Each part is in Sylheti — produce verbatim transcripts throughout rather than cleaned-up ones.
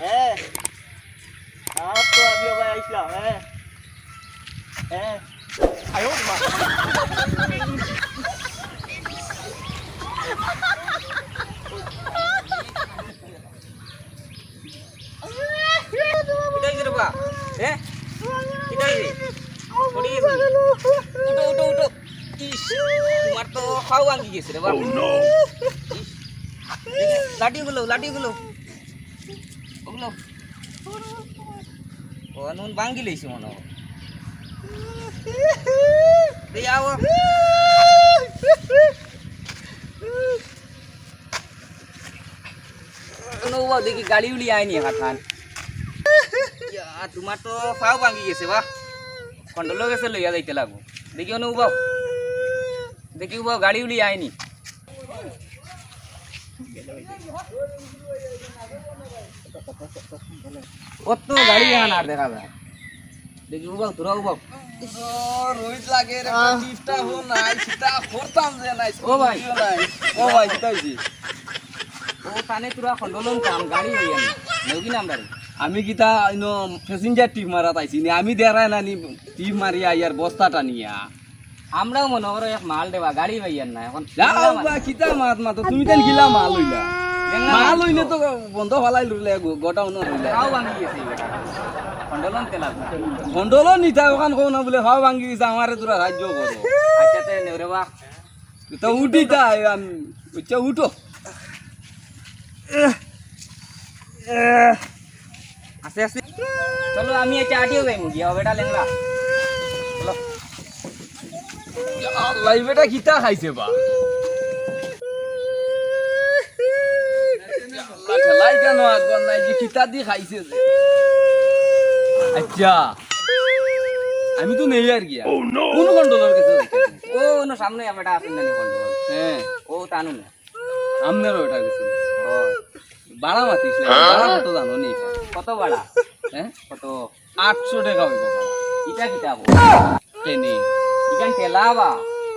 হ্যাঁ, আর তো আমি আবার আইসলাম, হ্যাঁ। হ্যাঁ। কিতা অইছে রে বা? হ্যাঁ? কিতা অইছে? পড়ি গেছে নি? উঠো, উঠো, উঠো। ইস, তুমার তো পাও ভাঙ্গি গেছে রে বা। ইস। লাঠি গুলো, লাঠি গুলো। ওগুলো। ও, নুন ভাঙ্গি লইছে মনে হয়। এই আও। নো বা, দেখি গাড়ি উলি আয়নি হাতান। ইয়া, তুমার তো পাও ভাঙ্গি গেছে বা। কন্ট্রোল গেছে, লইয়া যাইতে লাগবো। দেখি, অনু উবাও। দেখি, উবাও, গাড়ি উলি আয়নি। অত গাড়ি এখান আর দেখা যায়। দেখি, উবাও, তোরা উবাও। ও, রোহিত লাগে রে, টিপটা হো নাই, সেটা করতাম যে নাই, ও ভাই। নাই। ও ভাই, কিতা অইছে? ও, তানে তোরা কন্ট্রোল কাম, গাড়ি হইয়া না। নেউগি নাম্বার। আমি কিতা ইনো প্যাসেঞ্জার টিপ মারাত আইছি নি, আমি দেরায় না নি টিপ মারিয়া ইয়ার বস্তা টানিয়া। আমরাও মনে করো এক মাল দেবা, গাড়ি পাইয়ার না, এখন যাও বা, কিতা মাত মাতো, তুমি তান গিলা মাল হইলা। মাল হইলে তো বন্ধ ফালাই লইলে, গো-, গোডাউন হইলে। পাও ভাঙ্গি গেছে, কন্ডলন তেলা। কন্ডলন নিতা, ওখান কও না বলে, পাও ভাঙ্গি গেছে, আমারে তোরা সাহায্য করো। আচ্ছা, তে নেও রে বা। তো উঠি তাই, আমি, আচ্ছা, উঠো। আস্তে আস্তে। চলো, আমি একটা আটিও যাইমু গিয়া, বেটা লেংড়া। চলো। আল্লাহ, এই বেটা কিতা খাইছে বা? আল্লাহ, ঠেলাই কেন আগুন নাই যে কিতা দি খাইছে যে? আচ্ছা, আমি তো নেই আর গিয়া। কোন কন্ডলর গেছে? ও, অন্য সামনে বেটা আছে না কন্ডল? হ্যাঁ। ও, তানু না। আমনেরও এটা গেছে। ও। ভাড়া মাতিস না, ভাড়া কত জানো নি? কত ভাড়া? হ্যাঁ? কত? আটশো টাকা হইব ভাড়া। ইটা কিতা কও? কেনে? ইখান ঠেলা বা?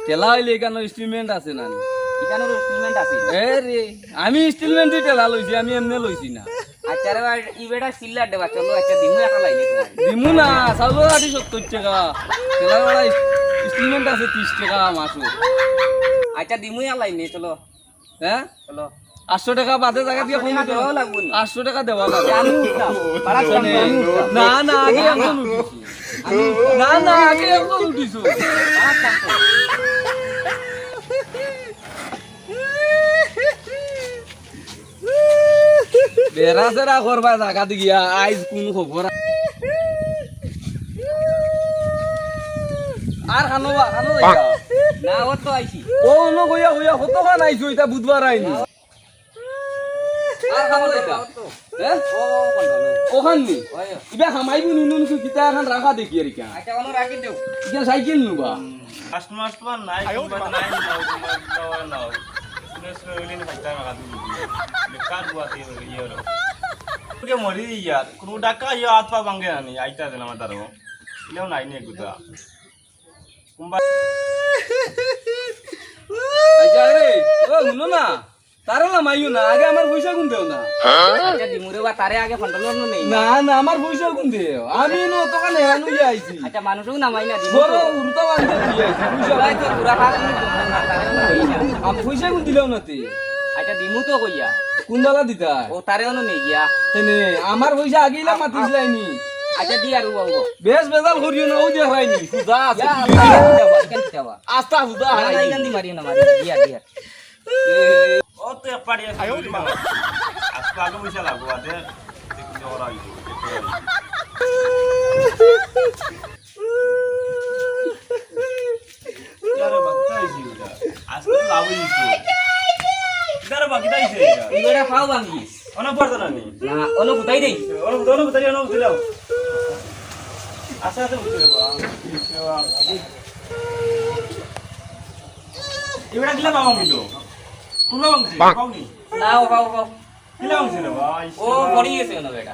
ঠেলা হইলে এখানে ইনস্টলমেন্ট আছে না নি? এখানোর ইনস্টলমেন্ট আছে? এ রে, আমি ইনস্টলমেন্ট দিয়ে ঠেলা লইছি, আমি এমনি লইছি না। আচ্ছা রে ভাই, ই বেটা চিল্লার দেবা, চলো, আচ্ছা, দিমু একটা লাইনে তোমার। দিমু না, চাউলর আটি সত্তর টাকা। ঠেলা ভাড়া ইনস্টলমেন্ট আছে ত্রিশ টাকা মাসো। আচ্ছা, দিমু এক লাইনে, চলো। হ্যাঁ? চলো। আটশো টাকা বাদে জায়গা দিয়ে আটশো টাকা দেওয়া লাগবো নি? আটশো টাকা দেওয়া লাগবো। আমি উঠতাম। ভাড়া কম, আমি উঠতাম। না, না, আগে একজন উঠিস। না, না, আগে একজন উঠিস। বেড়া সেরা করবা জায়গা দি গিয়া, আইজ কোন খবর? আর খানো বা, খানো যাইবা? না, ও তো আইছি। ও, অনো কইয়া কইয়া কতক্ষণ আইছো, ইটা বুধবার আইনি। আর খাবো এটা? হ্যাঁ? ও, ও, কোনটা? ওখান নি? ওই। ইবা হামাইবো নি, নুন কি কিতা এখন রাখা দেখি আর কি। আচ্ছা, ওনো রাখি দেও। ইটা সাইকেল নুবা? কাস্টমার, কাস্টমার নাই, কোনোবা নাই, নাও, কোনোবা নাও। শুনে শুনে ওই দিন ফাইটা মারা দিবি। বেকার বুয়া দিয়ে ইয়ে হলো। ওকে মরি ইয়ার, কোনো ডাকা ইয়ে হাত পা ভাঙে আনি, আইতা দিলাম তারও। ইলেও নাই নি গুতা। আচ্ছা, আরে, ও, হুনো না, তারে লামাইও না, আগে আমার পয়সা গুন দেও না। আচ্ছা, দিমুরে বা তারে আগে ফান্ডল নেই। না, না, আমার পয়সা গুন দেও। আমি নো তোকে নেহানো ইয়ে আইছি। আচ্ছা, মানুষও নামাই না, দিমু বড় তো। উল্টা বান্ধে দিয়ে আইছি, পয়সা ভাই, তো পুরা পাঁচ মিনিট বন্ধ না, তারে নেই না। আমি পয়সা গুন দিলাম না তে। আচ্ছা, দিমু তো কইয়া। কোন দালা দিতা? ও, তারে অনো নেই গিয়া। তেনে, আমার পয়সা আগেইলা মাতিস লাইনি। আচ্ছা, দি আর উবা, উবা। বেশ বেজাল করিও না, ও যে হারাইনি। সুজা আছে। ইয়া, আল্লাহ, ইখান দিতাবা, ইখান দিতাবা। আস্তা সুজা না, না, হারাইনি। ইখান দি মারিও না, মারিও না, দিয়া, দিয়া। ও তো এক পাড়ি আছে, আজকে আগে পয়সা লাগবো, আদে। দেখি যে ওরা অইবো, দেখি ওরা অইবো। আরে বাবা, কিতা অইছে ইটা? আজকে তো লাভ অইছে। কিতা রে বাবা, কিতা অইছে ইটা? ইবারে পাও ভাঙিস। অনো পড়তো না নি? না, অনো ফুটাই দেই। অনো ফুটাই, অনো ফুটাই, অনো ফুটাই দাও। আচ্ছা, আচ্ছা, ফুটাই দাও। ইবারে কিলা পাও ভাঙিল? কোন ভাঙছে? পাও নি? না, ও পাও, পাও। কিলা অইছে রে ভাই? ও পড়ি গেছে কেন বেটা?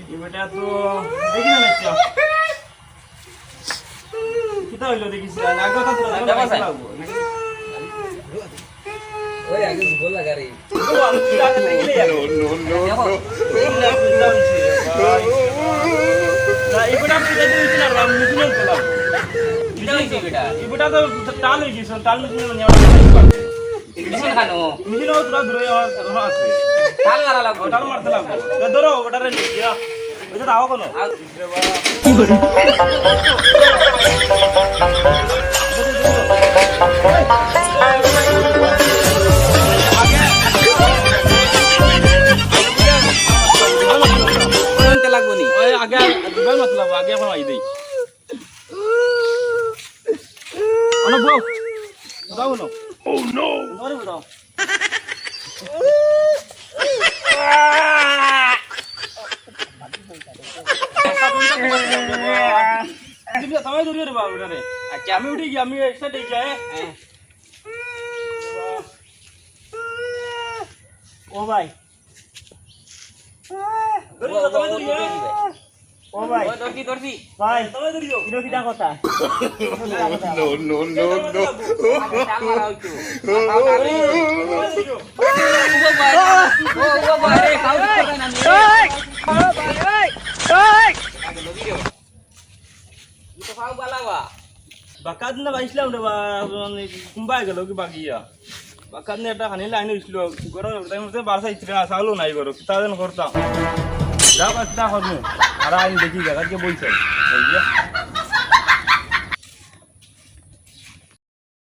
এই বেটা তো দেখি না লাগছে। কিতা অইলো দেখিস না, আগে কথা তো দেখা যায়। ওই আগে গোবর লাগা রে। দেখো, এই না, বুঝলাম সে, ভাই। না, এগুলা আমি বুঝতে পারছি না, আমি বুঝলাম না। কিতা অইছে বেটা? এগুলা তো টাল অই গেছে, টাল মেশিন নিয়ে আমার মেশিন খানো। মেশিন ও তোরা দূরে আমার ঘর আছে। টাল মারা লাগবো। টাল মারতে লাগবো। তো ধরো, ওটারে নিয়ে গিয়া। ওই যে দাও কোনো। আনতে লাগবো নি? ওই আগে দুবার মতলব, আগে এখন আই দেই। অনো বউ। দাও কোনো। Oh no! ধরে দাও। তুমি সবাই দৌড়িয়ে রে বাবা, ওটা রে। আচ্ছা। আমি উঠি গিয়া, আমি একসাথে যাই, হ্যাঁ? হ্যাঁ। ও ভাই। দৌড়িয়ে, ও, সবাই ও, দৌড়িয়ে। ও, ও ভাই। ও, দৌড়ি, দৌড়ি। ভাই। সবাই দৌড়িয়ে। ইনো কিতা কথা? No, no, no, no. আগে টাল মারা হইতো। ও, ও, ও, ও, বাইরে, খাও দিতে পারে না, মেয়ে। আগে দৌড়িয়ে। ই তো খাও বালা বা। বাকাত না বাইছিলাম রে বা, মানে, কুম্বাই গেল কি বাগিয়া। বাকাত না একটা খানি লাইন হইছিল, গরম তাই মধ্যে বারসা ইত্রা চাউলও নাই গরম, কিতা যেন করতাম। যা বাস্তা করমু, আর আইন দেখি জায়গা কে বইছে।